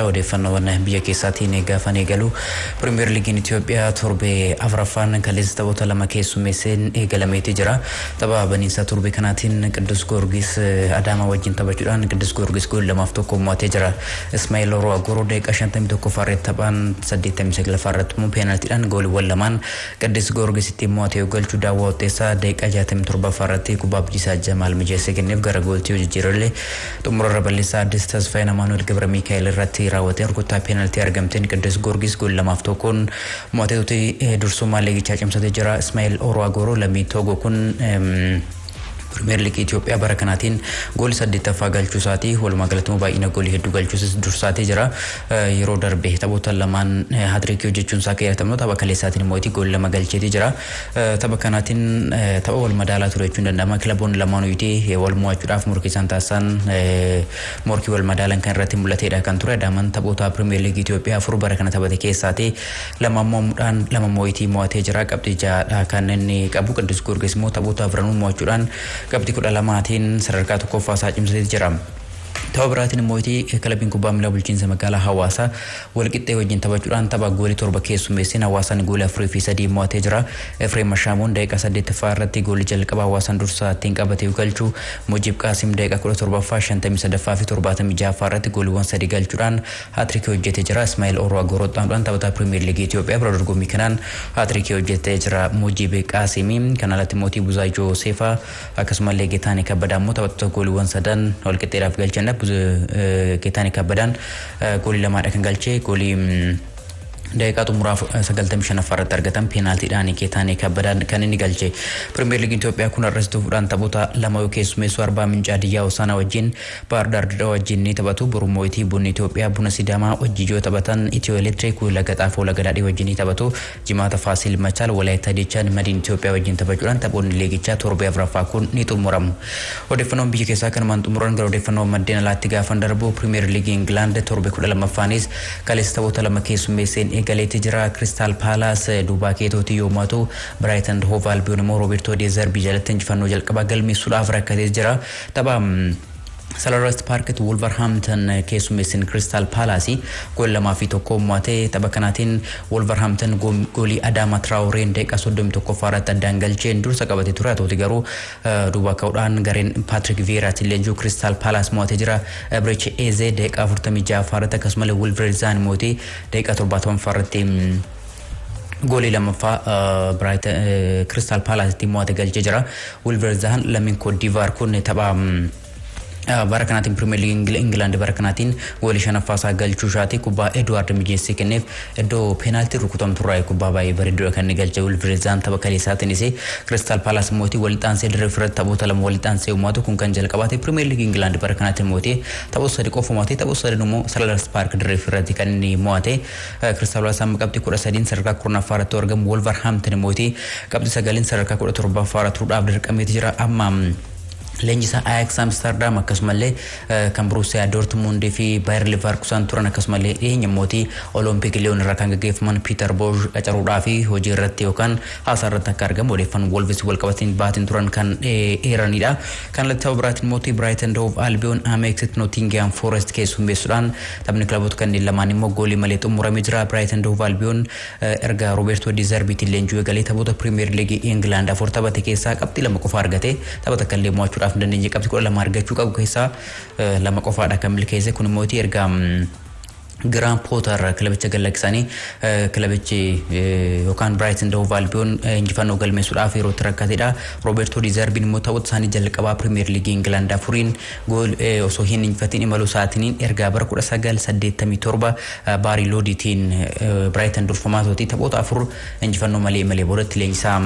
Odeeffannoowwan biyya keessaatiin gaafan eegalu, Pirimeer Liigiin Itoophiyaa torbee afuraffaan kaleessa taphoota lama keessummeesseen eegalameeti jira. Tapha baniinsaa torbee kanaatiin Qiddus Goorgis Adaamaa wajjin taphachuudhaan Qiddus Goorgis goolii 2-1 mo'atee jira. Ismaa'eel Oroo Agoroo daqiiqaa 51ffaa irratti, taphaan 89ffaa irratti immoo peenaltiidhaan gooliiwwan lamaan Qiddus Goorgis ittiin mo'atee galchuu, Daawwaa Waxxeessaa daqiiqaa 67ffaa irratti kubbaa Abdiisaa Jamaal mijeessee kenneef gara gooltii jijjiirallee xumurarra balleessaa Addis Tasfaayeen Amaanuel Gabra Miikaa'el irratti raawwateen rukuttaa peenaltii argamteen Qiddus Goorgis goolii 2-1n mo'ateetuti dursummaa liigichaa cimsatee jira. Ismaa'eel Oroo Agoroo lammii Toogoo kun Pirimeer Liigii Itoophiyaa bara kanaatiin goolii saddeettaffaa galchuu isaati. Walumaa galatti immoo baay'ina goolii hedduu galchuusis dursaatee jira. Yeroo darbe taphoota lamaan haatirikii hojjechuun isaa kan yaadatamu, tapha kaleessaatiin immoo goolii 2 galcheetii jira. Tapha kanaatiin tapha wal madaalaa ture jechuun danda'ama. Kilaboonni lamaan iyyuu wal mo'achuudhaaf morkii isaan taasisan morkii wal madaalan kan irratti mul'atedha kan ture. Adaamaan taphoota Pirimeer Liigii Itoophiyaa 4 bara kana taphate keessaati lama mo'amuudhaan lama mo'itii mo'atee jira. Qabxii 6dha kan inni qabu. Qiddus Goorgis immoo taphoota afranuu mo'achuudhaan qabxii 12tiin sadarkaa tokkoffaa isaa cimsatee jira. Tapha biraatiin immoo kilabiin kubbaa miilaa bulchiinsa magaalaa Hawaasaa Walqixxee wajjin taphachuudhaan tapha goolii 7 keessummeesseen Hawaasaan goolii 4 fi 3 mo'atee jira. Efreem Mashaamoon daqiiqaa 8ffaa irratti goolii jalqabaa Hawaasaan dursaa ittiin qabatee galchu, Mujib Qaasim daqiiqaa 17ffaa, 53ffaa fi 76ffaa irratti gooliiwwan 3 galchuudhaan haatirikii hojjetee jira. Ismaa'eel Oroo Agoroxaadhaan taphataa Pirimeer Liigii Itoophiyaa bira dorgommii kanaan haatirikii hojjetee jira. Mujib Qaasimii kan alatti mootii Buzaayoo Seefaa akkasumallee Geetaanii Kabbadaa immoo taphattoota gooliiwwan sadan walqixxeedhaaf galchanidha. Geetaanii Kabbadaan goolii lamaadha kan galche, goolii daqiiqaa xumuraa 95ffaa irratti argatan peenaaltiidhaan Geetaanii Kabbadaan kan inni galche. Pirimeer Liigiin Itoophiyaa kun har'as dhufuudhaan taphoota lama yoo keessummeessu, Arbaa Mincaa Diyyaa Hosaanaa wajjin, Baahir Daar Dirree wajjin ni taphatu. Boru moo'itii Bunni Itoophiyaa Buna Sidaamaa wajjin yoo taphatan, Itiyoo Elektiriik Laga Xaafoo Laga Daadhii wajjin ni taphatu. Jimaata Faasil Machaal Walaayittaa Diichaan Madiin Itoophiyaa wajjin taphachuudhaan taphoonni liigichaa torbee afuraffaa kun ni xumuramu. Odeeffannoon biyya keessaa kanumaan xumuran. Gara odeeffannoo maddeen alaatti gaafan darbu, Pirimeer Liigii Ingilaand torbe 12ffanis kaleessa taphoota lama keessummeesseen eegaleetti jira. Kiristaal Paalaas duubaa keetootii yoo mo'atu, Biraayiten Hoov Albiyoon immoo Roobertoo Deezerbii jalatti injifannoo jalqabaa galmeessuudhaaf rakkatee jira. Tapha Selhurst Parkitti Wolverhampton keessummeessin Crystal Palace gool 2-1 mo'ate. Tapha kanaatiin Wolverhampton goolii Adama Traoreen daqiiqaa 31ffaa irratti addaan galcheen dursa qabatee ture. Haa ta'uti garuu duuba ka'uudhaan gareen Patrick Vieiraatiin leenjuu Crystal Palace mo'atee jira. Eberechi Eze daqiiqaa 46ffaa irratti, akkasumallee Wilfried Zaha mo'atee daqiiqaa 70ffaa irratti goolii lammaffaa Crystal Palace ittiin mo'ate galchee jira. Wilfried Zaha lammiin Cote d'Ivoire kun tapha bara kanaatiin Pirimeer Liigii Ingilaand bara kanaatiin goolii shanaffaa isaa galchuu isaati. Kubbaa Eduwaard mijeessee kenneef iddoo peenaaltii rukutamtu irraa kubbaa baay'ee bareeddudha kan inni galche Wilfried Zaha tapha kaleessaatiinis. Kiristaal Paalaas mootii walitti aansee dirree ofirratti taphoota lama walitti aansee mo'atu kun kan jalqabaate. Pirimeer Liigii Ingilaand bara kanaatiin mootii taphoota sadi qofa mo'ate, taphoota sadan immoo Selhurst Park dirree ofirratti kan inni mo'ate. Kiristaal Paalaas amma qabxii 13n sadarkaa 10ffaa irratti argamu. Wolverhampton mootii qabxii 9n sadarkaa 17ffaa irra turuudhaaf dirqameeti jira. Amma leenjisaa Ajax Amsterdam akkasumallee kan Borussia Dortmund fi Bayer Leverkusen turan, akkasumallee dhiyeenya mootii Olympique Lyon irraa kan gaggeeffaman Peter Bosz qacaruudhaa fi hojii irratti yookaan haasaa irratti akka argamu odeeffannoon Wolves wal qabatiin baatiin turan kan eeranidha. Kan alatti tapha biraatiin mootii Brighton Hove Albion Amexitti Nottingham Forest keessummeessuudhaan taphni kilaboota kanneen lamaan immoo goolii malee xumuramee jira. Brighton Hove Albion erga Roberto Di Zerbiitiin leenjii eegalee taphoota Premier League England 4 taphate keessaa qabxii 2 qofa argate. Tapha takka illee mo'achuudhaaf hin dandeenye. Qabxii 12 argachuu qabu keessaa 2 qofaadha kan milkeesse. Kun immoo erga Graham Potter kilabicha gallakkisanii kilabichi yookaan Brighton Hove Albion injifannoo galmeessuudhaaf yeroo itti rakkatedha. Roberto Di Zerbiin immoo taphoota isaanii jalqabaa Premier League England afuriin gool osoo hin injifatiin imaluu isaatiin erga bara 1987 Baarii Loodiitiin Brighton durfamaa turte taphoota 4 injifannoo malee imalee boodatti leenjisaa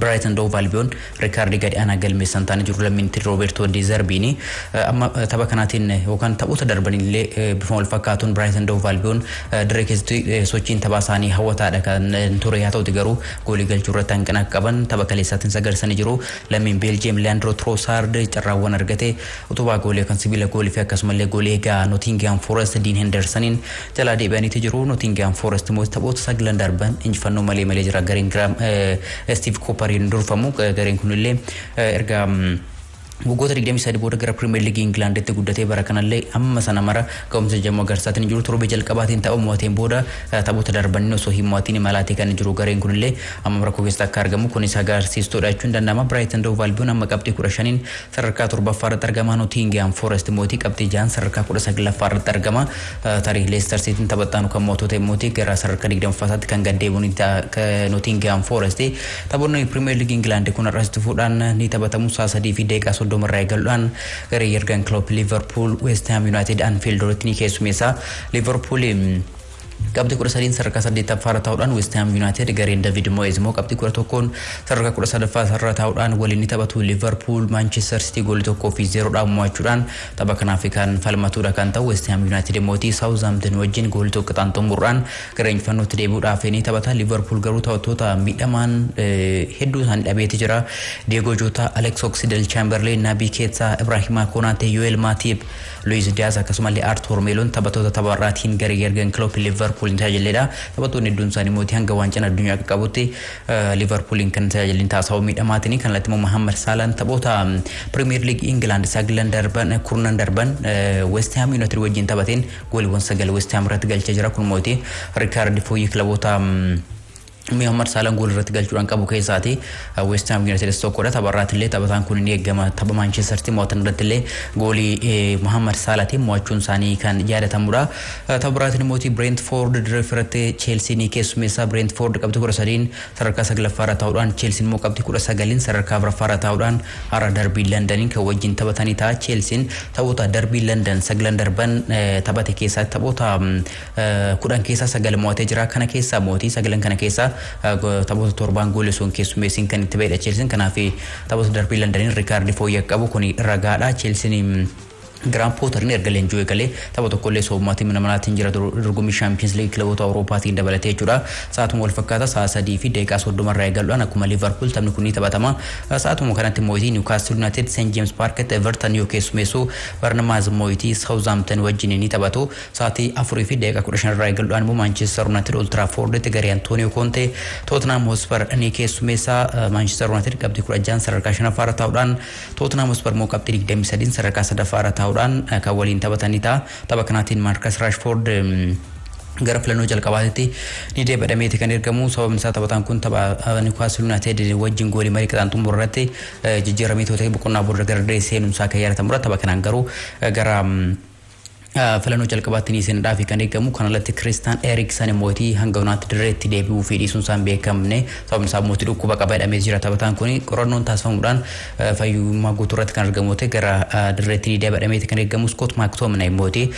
Brighton Hove Albion riikaardii gadi aanaa galmeessan ta'anii jiru lammiin Roberto Di Zerbiini. Amma tapha kanaatiin yookaan taphoota darbanillee bifa wal fakkaatuun Brighton Hove Albion dirree keessatti sochiin taphaa isaanii hawwataadha kan ture. Haa ta'uti garuu goolii galchuu irratti hanqina akka qaban tapha kaleessaatiin sagarsanii jiru. Lammiin Beeljiyeem Leandro Trossard carraawwan argate utubaa goolii yookaan sibiila goolii fi akkasumallee goolii eegaa Nottingham Forest Dean Hendersoniin jalaa deebi'aniiti jiru. Nottingham Forest immoo taphoota saglan darban injifannoo malee malee jira. Gareen Steve Cooperiin durfamu gareen kunillee erga Waggoota 23 booda gara Pirimeer Liigii Ingilaanditti guddatee bara kanallee amma sana mara ga'umsa jajjamoo agarsiisaatiin jiru. Torbee jalqabaatiin tapha mo'ateen booda taphoota darbanii osoo hin mo'atiin imalaatee kan jiru gareen kunillee amma rakkoo keessatti akka argamu kunis agarsiistuudha jechuun danda'ama. Brighton Hove Albion amma qabxii 15n sadarkaa torbaffaa irratti argama. Nottingham Forest mootii qabxii 6 sadarkaa 19ffaa irratti argama. Tarii Leicester Cityin taphattaanu kan mo'atota mootii gara sadarkaa 20ffaatti kan gad deebi'u Nottingham Forest. Taphoonni Pirimeer Liigii Ingilaand kun har'as fuudhaan ni taphatamu. Sa'a 3:30 irraa eegaluudhaan garee Jurgen Klopp Liverpool West Ham United Anfield irratti ni keessummeessa. Liverpool qabxii 13 sadarkaa saddeettaffaa irra taa'uudhaan, West Ham United gareen David Moyes immoo qabxii 11n sadarkaa 13ffaa irra taa'uudhaan waliin ni taphatu. Liverpool Manchester City goolii 1-0dhaan mo'achuudhaan tapha kanaaf kan falmatudha kan ta'u. West Ham United mootii Southampton wajjin goolii tokko qixaan xumuruudhaan gara injifannootti deebi'uudhaaf ni taphata. Liverpool garuu taphattoota miidhamaan hedduu isaanii dhabeeti jira. Diego Jota, Alex Oxlade Chamberlain, Naby Keita, Ibrahima Konate, Joel Matip, Luis Diaz akkasumallee Arthur Meloon taphattoota tapharraatiin garee Jurgen Klopp Liverpool tajaajiledha. Taphattoonni hedduun isaanii mootii hanga waancaan addunyaa qaqqabutti Liverpooliin kan tajaajilin taasifamu miidhamaatiin. Kan alatti immoo Mohammad Salaan taphoota Premier League England sagalan darban, kurnan darban West Ham United wajjin taphateen gooliiwwan sagal West Ham irratti galchaa jira. Kun mootii rikaardi fooyyee kilaboota Muhammad Salaan gool irratti galchuudhaan qabu keessaati. West Ham United tokkodha. Tapharraatti illee taphataan kun ni eegama. Tapha Manchester City mo'atan irratti illee goolii Muhammad Salaatiin mo'achuun isaanii kan yaadatamudha. Tapha biraatiin immoo Brentford dirree irratti Chelsea ni keessummeessa. Brentford qabxii 13n sadarkaa saglaffaa irra taa'uudhaan, Chelsea immoo qabxii 19n sadarkaa afuraffaa irra taa'uudhaan har'a darbii Londaniin kan wajjin taphatanii ta'a. Chelsea taphoota darbii London sagalan darban taphate keessaa taphoota 10 keessaa sagal mo'atee jira. Kana keessaa mootii sagalan kana keessaa taphoota torbaan goolii osoo hin keessummeessiin kan itti ba'edha Cheelsiin. Kanaaf taphoota darbii Londaniin rikaardii fooyya'aa qabu kun ragaadha. Cheelsiin Giraam Pooteriin erga leenjii eegalee tapha tokkollee soomaatiin mana manaatiin jira, dorgommii Shaampiyoons Liigii kilaboota Awurooppaatiin dabalatee jechuudha. Sa'aatuma wal fakkaata sa'a 3:30 irraa eegaluudhaan akkuma Liverpool taphni kun ni taphatama. Sa'aatuma kanatti mootii Newcastle United St James Parkitti Everton yoo keessummeessu, Bournemouth mootii Southampton wajjin ni taphatu. Sa'aatii 4:15 irraa eegaluudhaan immoo Manchester United Old Traffordtti garee Antonio Conte Tottenham Hotspur ni keessummeessa. Manchester United qabxii 16 sadarkaa shanaffaa irra taa'uudhaan, Tottenham Hotspur immoo qabxii 23 sadarkaa sadaffaa irra taa'uudhaan kan waliin taphatanii ta'a. Tapha kanaatiin Marcus Rashford gara filannoo jalqabaatitti ni deebi'ameeti kan ergamu. Sababni isaa taphataan kun tapha Newcastle United wajjin goolii marii qixaan xumura irratti jijjiiramee to'atee boqonnaa booda gara dirree seenuunsaa kan yaadatamudha. Tapha kanaan garuu gara filannoo jalqabaatti ni seenuudhaaf kan eegamu. Kan alatti Kiristaan Eriksen mootii hanga yonaatti dirreetti deebi'uu fi dhiisuun isaa hin beekamne. Sababni isaa mootii dhukkuba qaba jedhamee jira. Taphataan kun qorannoon taasifamuudhaan fayyummaa guutuu irratti kan argamu ta'e gara dirreetti ni deebi'ameeti kan eegamu. Scott McTominay mootii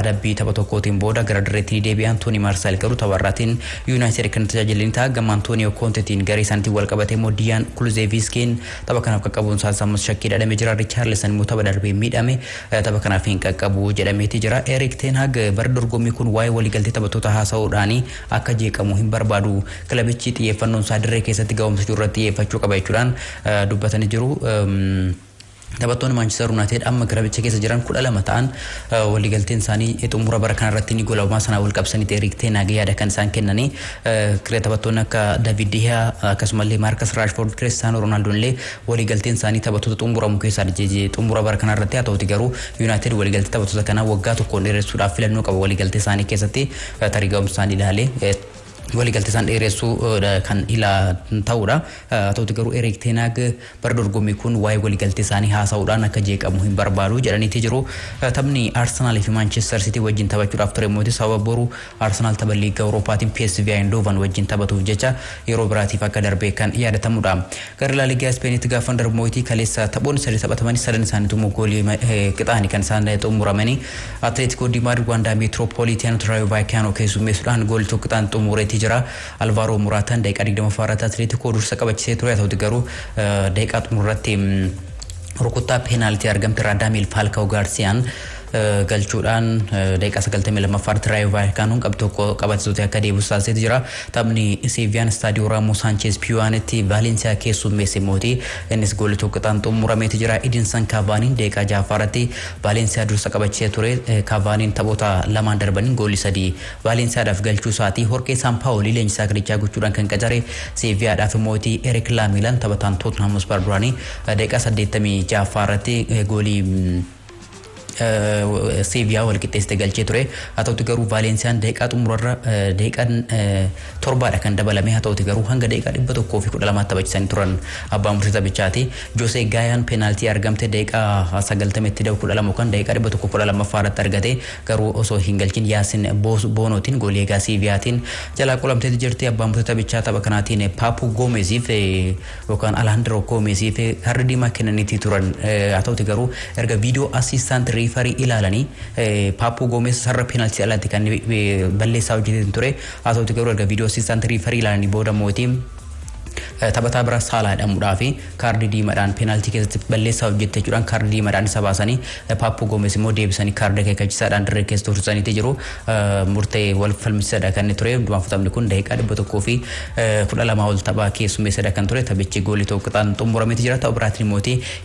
adabbii tapha tokkootiin booda gara dirreetti ni deebi'a. Antooni Marsaal garuu tapharraatiin United kan tajaajilani ta'a. Gama Antonio Contetiin garee isaaniitiin wal qabatee immoo Diyaan Kulusevskiin tapha kanaaf qaqqabuun isaa ammas shakkii dhadhamee jira. Richarlison immoo tapha darbee miidhame, tapha kanaaf hin qaqqabu jedhameeti jira. Erik ten Hag bara dorgommii kun waa'ee waliigaltee taphattoota haasa'uudhaan akka jeeqamu hin barbaadu. Kilabichi xiyyeeffannoon isaa dirree keessatti ga'umsa jiru irratti xiyyeeffachuu qaba jechuudhaan dubbatanii jiru. Taphattoonni Manchester United amma kilabicha keessa jiran 12 ta'an waliigalteen isaanii xumura bara kana irratti ni golabamaa. Sanaa wal qabsanii Erik ten Hag yaada kan isaan kennanii taphattoonni akka David De Gea akkasumallee Marcus Rashford, Cristiano Ronaldo illee waliigalteen isaanii taphattoota xumuramu keessaa xumura bara kana irratti. Haa ta'uti garuu United waliigaltee taphattoota kanaa waggaa tokkoon dheeressuudhaaf filannoo qaba. Waliigaltee isaanii keessatti tarii ga'umsa isaanii ilaalee waliigaltee isaan dheeressuu kan ilaa ta'udha. Haa ta'uti garuu Erik ten Hag bara dorgommii kun waa'ee waliigaltee isaanii haasa'uudhaan akka jeeqamu hin barbaadu jedhaniiti jiru. Taphni Arsenal fi Manchester City wajjin taphachuudhaaf ture mootii sababa boru Arsenal tapha liiga Awurooppaatiin PSV Eindhoven wajjin taphatuuf jecha yeroo biraatiif akka darbe kan yaadatamudha. Gara La Liga Ispeenitti gaafa darbu mootii kaleessa taphoonni sadi taphatamanii sadan isaaniitu immoo goolii qixaani kan isaan xumuramanii. Atletico di Madrid Wanda Metropolitano Rayo Vallecano keessummeessuudhaan goolii tokko qixaan xumureetii jira. Alvaro Moratan daqiiqaa 20ffaa irratti Atletico dursa qabachisee ture. Haa ta'uti garuu daqiiqaa xumurratti rukuttaa peenaaltii argamte Radamel Falcao Garciyaan Galchuudhaan daqiiqaa 92ffaatti Raayo Vaayekaanoon qabxii tokko qabatee akka deebisu taasiseeti jira. Taphni Seeviyaan Istaadiyoo Raamoo Saancheez Piyuwaanitti Vaalensiyaa keessummeesse mootii innis goolii tokko qixaan xumurameeti jira. Edinson Kaavaaniin daqiiqaa 6ffaarratti Vaalensiyaa dursa qabachisee ture. Kaavaaniin taphoota lamaan darbaniin goolii sadii Vaalensiyaadhaaf galchuu isaatii Horkee Saampaawolii leenjisaa kilabichaa gochuudhaan kan qacare. Seeviyaadhaaf mootii Erik Laamiilaan, taphataan Tottenham Hotspur duraanii, daqiiqaa 86ffaa irratti goolii Seeviyaa wal qixxeessite galchee ture. Haa ta'uti garuu Vaalensiyaan daqiiqaa xumurarra daqiiqaan torbaadha kan dabalame. Haa ta'uti garuu hanga daqiiqaa 112tti taphachiisanii turan abbaa murtii taphichaati. Jose Gaayaan peenaaltii argamte daqiiqaa 90tti da'u 12 yookaan daqiiqaa 112ffaa irratti argate, garuu osoo hin galchin Yaasin Boonootiin, goolii eegaa Seeviyaatiin, jalaa qolamteeti jirti. Abbaan murtii taphichaa tapha kanaatiin Paapu Goomeziif yookaan Alejandro Goomeziif kaardii diimaa kennaniitii turan. Haa ta'uti garuu erga video assistant referee ilaalanii, Paapu Goomez sarara peenaaltii alatti kan balleessaa hojjetee ture. Haa ta'uti garuu erga video assistant referee ilaalanii booda mootii taphataa biraa Saalaa jedhamuudhaa fi kaardii diimaadhaan peenaaltii keessatti balleessaa hojjette jechuudhaan kaardii diimaadhaan isa baasanii, Paappuu Goomes immoo deebisanii kaardii akeekkachiisaadhaan dirree keessa tursiisaniiti jiru. Murtee wal falmisiisaadha kan inni ture. Hundumaaf taphni kun daqiiqaa 112 ol tapha keessummeessadha kan ture. Taphichi goolii tokko qixaan xumurameeti jira. Tapha biraatiin immoo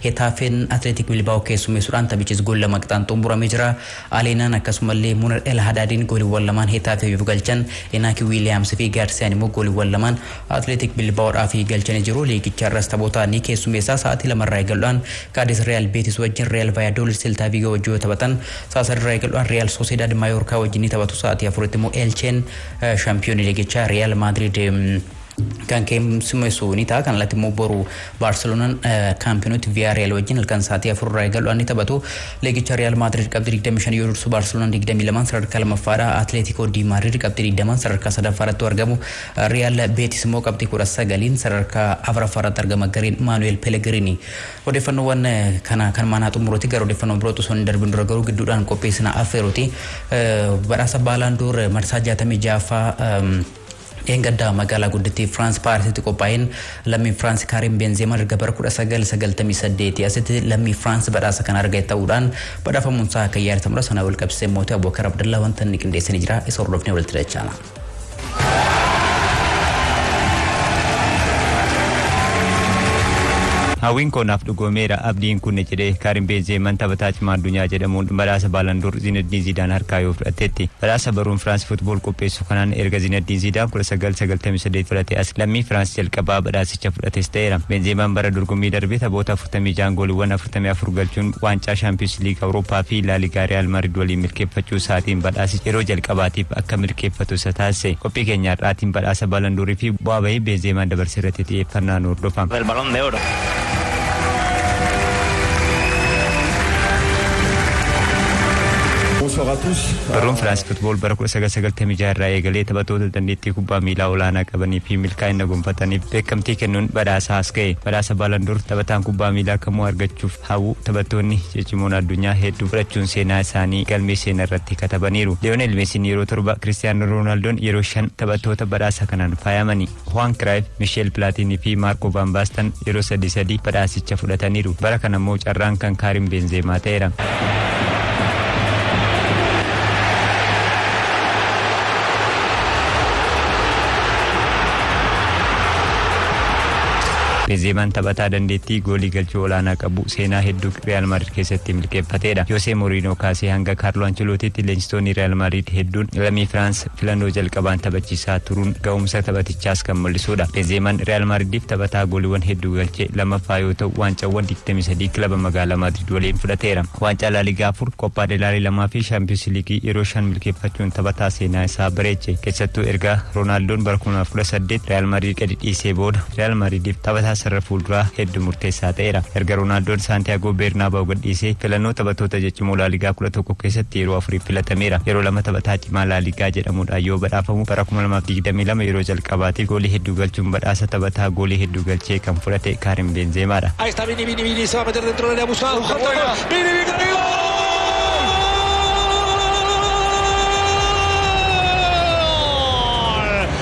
Hetaafeen Atleetik Bilbaa'oo keessummeessuudhaan taphichis gool lama qixaan xumuramee jira. Aleenaan akkasumallee Munar El Hadaadiin gooliiwwan lamaan Hetaafeef galchan. Inaaki Wiiliyaams fi Gaarsiyaan immoo gooliiwwan lamaan Atleetik Bilbaa'oodhaaf galchanii jiru. Liigicha irras taphoota ni keessummeessaa. Sa'aatii 2rraa eegaluudhaan Kaadis Real Beetis wajjin, Real Valladolid Celta Vigo wajjin yoo taphatan, sa'a 3rraa eegaluudhaan Real Sociedad Mallorca wajjin ni taphatu. Sa'aatii 4tti immoo Elcheen shaampiyoonii liigichaa Real Madrid kan keessummeessu ni ta'a. Kan alatti immoo boru Baarseloonaan kaampinooti Villarreal wajjin halkan sa'aatii 4rraa eegaluudhaan ni taphatu. Liigicha Real Madrid qabxii 25 yoo dursu, Baarseloonaan 22 sadarkaa lammaffaadha. Atletico di Madrid qabxii 20 sadarkaa sadaffaarratti argamu. Real Betis immoo qabxii 19 sadarkaa afuraffaarratti argama gareen Manuel Pellegrini. Odeeffannoowwan kana kan maanaa xumuruuti. Gara odeeffannoo birootu osoo hin darbin dura garuu gidduudhaan qopheessina affeeruuti. Badhaasa Baalaandoor marsaa 66ffaa dheengaddaa magaalaa guddittii Firaans Paarisitti qophaa'een lammiin Firaans Kaarim Benzema erga bara 1998 asitti lammii Firaans badhaasa kana argate ta'uudhaan badhaafamuun isaa akka yaadatamudha. Sana wal qabsiisee mootii Abubakar Abdallaa wanta inni qindeessanii jira. Isa hordofnee walitti dachaana. Hawwiin koo naaf dhugoomeera, abdiin kunne jedhee Kaarim Beenzeemaan taphataa cimaa addunyaa jedhamuun badhaasa Baalandoor Zineddiin Zidaan harkaa yoo fudhatetti. Badhaasa baruun Firaans Futbool qopheessu kanaan erga Zineddiin Zidaan 1998 fudhate as lammii Firaans jalqabaa badhaasicha fudhates ta'eera. Beenzeemaan bara dorgommii darbe taphoota 46 gooliiwwan 44 galchuun waancaa Shaampiyoons Liig Awurooppaa fi Laaligaa Riyaal Maadrid waliin milkeeffachuu isaatiin badhaasicha yeroo jalqabaatiif akka milkeeffatu isa taasise. Qophii keenya har'aatiin badhaasa Baalandoorii fi bu'aa bahii Beenzeemaan dabarse irratti xiyyeeffannaa nu hordofa. El Balón de Oro. Bonsoir à tous. Barruun Firaans Futbool bara 1996 irraa eegalee taphattoota dandeettii kubbaa miilaa olaanaa qabanii fi milkaa'ina gonfataniif beekamtii kennuun badhaasa as ga'e. Badhaasa Baalandoor taphataan kubbaa miilaa kamuu argachuuf hawwu taphattoonni ciccimoon addunyaa hedduu fudhachuun seenaa isaanii galmee seenaa irratti katabaniiru. Liyoonel Meesiin yeroo torba, Kiristiyaanoo Roonaaldoon yeroo shan taphattoota badhaasa kanaan faayamani. Juan Cruyff, Michel Platini fi Marco Van Basten yeroo sadi sadi badhaasicha fudhataniiru. Bara kana immoo carraan kan Kaarim Benzema ta'eera. Benzeemaan taphataa dandeettii goolii galchuu olaanaa qabu, seenaa hedduu Real Madrid keessatti milkeeffateedha. Jose Mourinho kaasee hanga Carlo Ancelottiitti leenjistoonni Real Madrid hedduun lammii Firaans filannoo jalqabaan taphachiisaa turuun ga'umsa taphatichaas kan mul'isudha. Benzeemaan Real Madridiif taphataa gooliiwwan hedduu galchee lammaffaa yoo ta'u, waancawwan 23 kilaba magaalaa Madrid waliin fudhateera. Waancaa La Ligaa afur, Copa del Rey lamaa fi Champions League yeroo shan milkeeffachuun taphataa seenaa isaa bareeche. Keessattuu erga Roonaaldoon bara 2018 Real Madrid gadi dhiisee booda Real Madridiif taphataa sarara fuulduraa hedduu murteessaa ta'eera. Erga Roonaaldoon Saantiyaagoo Beernaabaaw gadhiisee filannoo taphattoota ciccimoo La Ligaa 11 keessatti yeroo afuriif filatameera. Yeroo lama taphataa cimaa La Ligaa jedhamuudhaan yoo badhaafamu, bara 2022 yeroo jalqabaatiif goolii hedduu galchuun badhaasa taphataa goolii hedduu galchee kan fudhate Kaarim Benzemaadha. Ahí está Vini, Vini, Vini, se va a meter dentro del área, busca un gol. Vini, Vini, gol!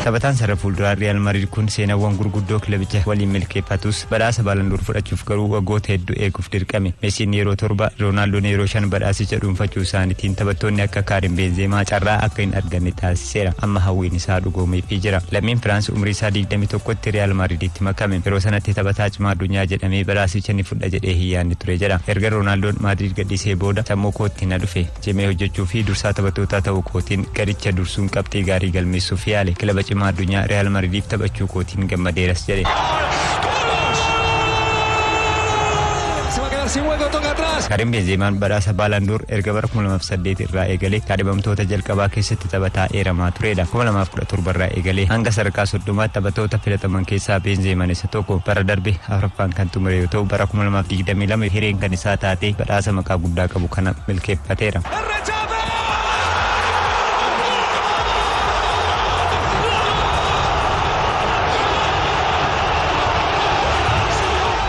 Taphataan sarara fuulduraa Riyaal Maadriid kun seenaawwan gurguddoo kilabicha waliin milkeeffatus, badhaasa Baalandoor fudhachuuf garuu waggoota hedduu eeguuf dirqame. Meesiin yeroo torba, Roonaaldooon yeroo shan badhaasicha dhuunfachuu isaaniitiin taphattoonni akka Kaarim Beenzeemaa carraa akka hin arganne taasiseera. Amma hawwiin isaa dhugoomeefii jira. Lammiin Firaans umrii isaa 21tti Riyaal Maadriiditti makame. Yeroo sanatti taphataa cimaa addunyaa jedhamee badhaasicha ni fudha jedhee hin yaadne ture jedha. Erga Roonaaldooon Maadriid gadhiisee booda sammuu kootti na dhufe. Cimee hojjechuu fi dursaa taphattootaa ta'uu kootiin garicha dursuun qabxii gaarii galmeessuuf yaale. Kilaba cimaa addunyaa Riyaal Maadriidiif taphachuu kootiin gammadeeras jedhe. Se va a quedar sin hueco, toca atrás. Karim Benzema badhaasa Baalandoor erga bara 2008 irraa eegalee kaadhimamtoota jalqabaa keessatti taphataa eeramaa turedha. 2017 irraa eegalee hanga sadarkaa 30tti taphattoota filataman keessaa Benzeemaan isa tokko. Bara darbe afuraffaan kan xumure yoo ta'u, bara 2022 hireen kan isaa taate badhaasa maqaa guddaa qabu kana milkeeffateera. El rechace.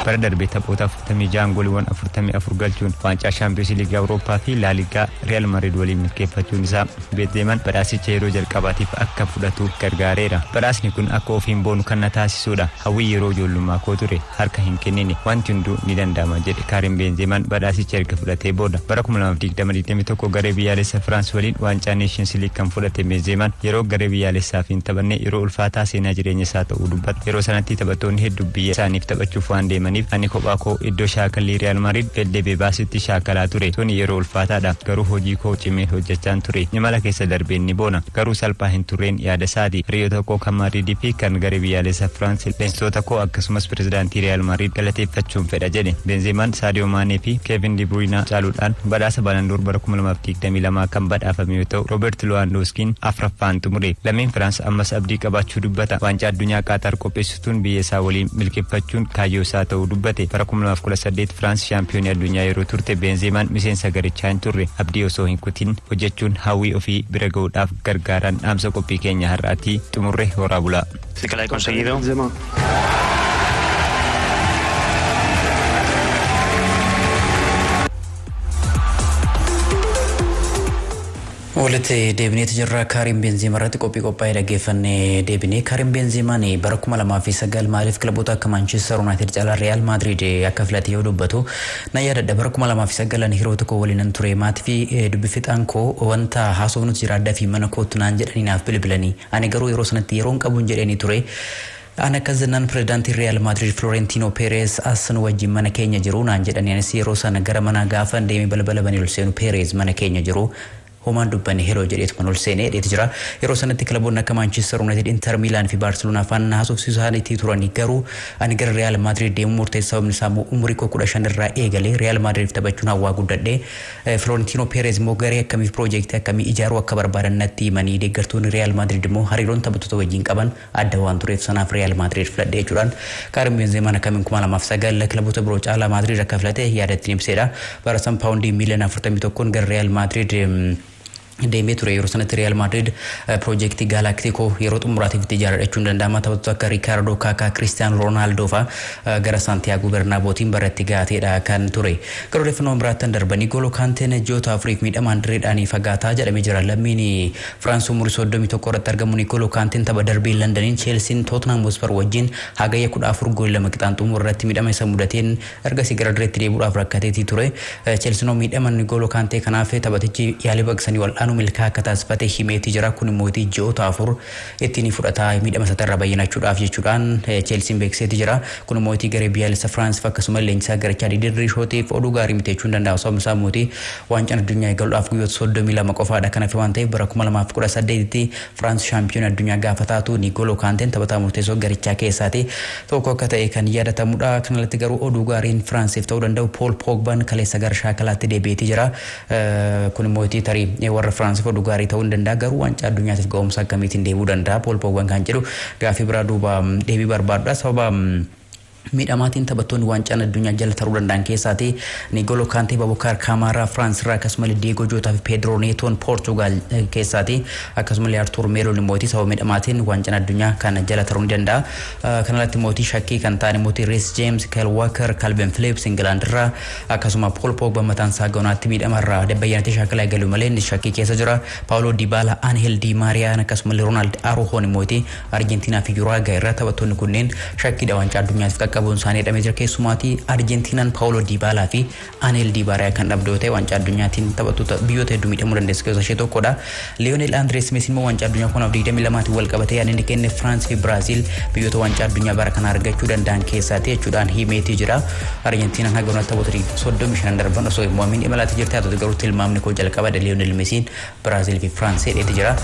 Bara darbe taphoota 46 gooliiwwan 44 galchuun waancaa Shaampiyoons Liigii Awurooppaa fi Laaligaa Real Madrid waliin milkeeffachuun isaa Benzema badhaasicha yeroo jalqabaatiif akka fudhatu gargaareera. Badhaasni kun akka ofiin boonu kan na taasisudha. Hawwii yeroo ijoollummaa koo ture, harka hin kennine, wanti hunduu ni danda'ama jedhe Karim Benzemaan badhaasicha erga fudhatee booda. Bara 2020-21 garee biyyaalessa Firaans waliin waancaa Nations League kan fudhate Benzemaan yeroo garee biyyaalessaaf hin taphanne yeroo ulfaataa seenaa jireenya isaa ta'uu dubbata. Yeroo sanatti taphattoonni hedduu biyya isaaniif taphachuuf waan deemaniif ani kophaa koo iddoo shaakallii Real Madrid Valdebebasitti shaakalaa ture. Tuni yeroo ulfaataadha. Garuu hojii koo cimee hojjechaan ture. Imala keessa darbeen ni boona. Garuu salphaa hin turreen yaada isaati. Hiriyoota koo kan Madridii fi kan garee biyyaalessa Firaans, leenjistoota koo, akkasumas pirezidaantii Real Madrid galateeffachuun fedha jedhe. Benzemaan Sadio Maanee fi Kevin De Bruyne caaluudhaan badhaasa Baalandoor bara 2022 kan badhaafame yoo ta'u, Robert Lewandowskiin afraffaan xumure. Lammiin Firaans ammas abdii qabaachuu dubbata. Waancaa addunyaa Qaatar qopheessituun biyya isaa waliin milkeeffachuun kaayyoo isaa ta'uu dubbate. Bara 2018 Firaans shaampiyoonii addunyaa yeroo turte Benzemaan miseensa garichaa hin turre. Abdii osoo hin kutin hojjechuun hawwii ofii bira ga'uudhaaf gargaaran dhaamsa qophii keenya har'aatii xumurre, horaa bulaa. Sí que la he conseguido. Benzema. Walitti deebineeti jirra. Karim Benzema irratti qophii qophaa'ee dhaggeeffannee deebinee. Karim Benzemaan bara 2009 maaliif kilaboota akka Manchester United caalaa Real Madrid akka filate yoo dubbatu, na yaadadha, bara 2009 hiriyoota tokko waliin nan ture. Maatii fi dubbi fixaan koo wanta haasofnutu jira, addaa fi mana kootu naan jedhanii naaf bilbilanii, ani garuu yeroo sanatti yeroon qabuun jedhanii ture. An akkas jennaan pirezidaantiin Real Madrid Florentino Perez as nu wajjin mana keenya jiru naan jedhanii. Anis yeroo sana gara manaa gaafa deemee balbala banee ol seenu Perez mana keenya jiru, homaan dubbanne, hello jedheetu ol seenee dheeti jira. Yeroo sanatti kilaboonni akka Manchester United, Inter Milan fi Barcelona afaan haasofsiisuu isaaniitii turanii, garuu ani gara Real Madrid deemuu murteessa. Sababni isaa immoo umurii koo 15 irraa eegalee Real Madrid taphachuun hawwaa guddadhe. Florentino Perez immoo garee akkamiif piroojeektii akkamii ijaaruu akka barbaadan natti himanii, deeggartoonni Real Madrid immoo hariiroon taphattoota wajjin qaban adda waan tureef sanaaf Real Madrid filadhe jechuudhaan Karim Benzema akkamiin 2009 kilaboota biroo caalaa Madrid akka filate yaadatti ibsedha. Bara san paawundii miiliyoona 41 gara Real Madrid deemee ture. Yeroo sanatti Real Madrid piroojeektii Gaalaaktikoo yeroo xumuraatiif itti ijaarrachuun danda'ama. Taphattoota akka Ricardo Kaka, Cristiano Ronaldo fa'a gara Santiago Bernabeutiin bara itti gaateedha kan ture. Gara odeeffannoo biraatti darbanii, Golo Kaanteen ji'oota 4f miidhamaan direedhaan fagaataa jedhamee jira. Lammiin Firaans umurii 31 irratti argamu Nigolo Kaanteen tapha darbii Londaniin Cheelsiin Tottenham Hotspur wajjin hagayya 14 goolii 2 qixaan xumura irratti miidhama isa mudateen ergasii gara direetti deebi'uudhaaf rakkateetii ture. Cheelsiinoo miidhama Nigolo Kaantee kanaaf taphatichi yaalii baqsanii wal'aanuu milkaa akka taasifate himeetii jira. Kun immoo ji'oota 4 ittiin fudhataa miidhama isaarraa bayyanachuudhaaf jechuudhaan Cheelsiin beeksiseeti jira. Kun immoo garee biyyaalessa Firaans akkasuma leenjisaa garichaa Didier Deschamps oduu gaarii miti jechuun danda'ama. Sababni isaa immoo waancaan addunyaa eegaluudhaaf guyyoota 32 qofaadha. Kanaaf waan ta'eef bara 2018tti Firaans shaampiyoon addunyaa gaafa taatu Nigolo Kaanteen taphataa murteessoo garichaa keessaati tokko akka ta'e kan yaadatamudha. Kanalatti garuu oduu gaariin Firaansiif ta'uu danda'u, Pool Poogbaan kaleessa gara shaakalaatti deebi'eetii jira. Kun immoo tarii warra Firaansiif oduu gaarii ta'uu ni danda'a. Garuu waancaa addunyaatiif ga'umsa akkamiitiin deebi'uu danda'a Pool Poogbaan kan jedhu gaaffii biraa duuba deebii barbaadudha. Sababa Miidhamaatiin taphattoonni waancaan addunyaa jala taruu danda'an keessaati Nigolo Kaantee, Babukar Kamara Firaans irraa, akkasumallee Diego Jota fi Pedro Neton Portugal keessaati. Akkasumallee Artur Meloon immoo sababa miidhamaatiin waancaan addunyaa kan jala taruu ni danda'a. Kana alatti mootii shakkii kan ta'an immoo Reece James, Kyle Walker, Kalvin Phillips England irraa, akkasuma Paul Pogba mataan isaa gaunaatti miidhamarraa dabbayyaanatti shaakalaa galu malee inni shakkii keessa jira. Paulo Dybala, Angel Di Maria, akkasumallee Ronald Araujo immoo Argentinaa fi Uruguay irraa taphattoonni kunneen shakkiidha waancaa addunyaatiif qaqqabuun isaanii jedhamee jira. Keessumaatii Argentinaan Paulo Dybala fi Angel Di Maria kan dhabde yoo ta'e, waancaa addunyaatiin taphattoota biyyoota hedduu miidhamuu dandeessu keessaa ishee tokkodha. Lionel Andres Messi immoo waancaa addunyaa 2022 wal qabatee yaadni inni kenne Firaans fi Biraazil biyyoota waancaa addunyaa bara kana argachuu danda'an keessaati jechuudhaan himeetii jira. Argentinaan haga ammaatti taphoota 35 darban osoo hin mo'amin imalaatii jirti. Haa ta'u garuu tilmaamni koo jalqaba Lionel Messiin Biraazil fi Firaans jedheeti jira.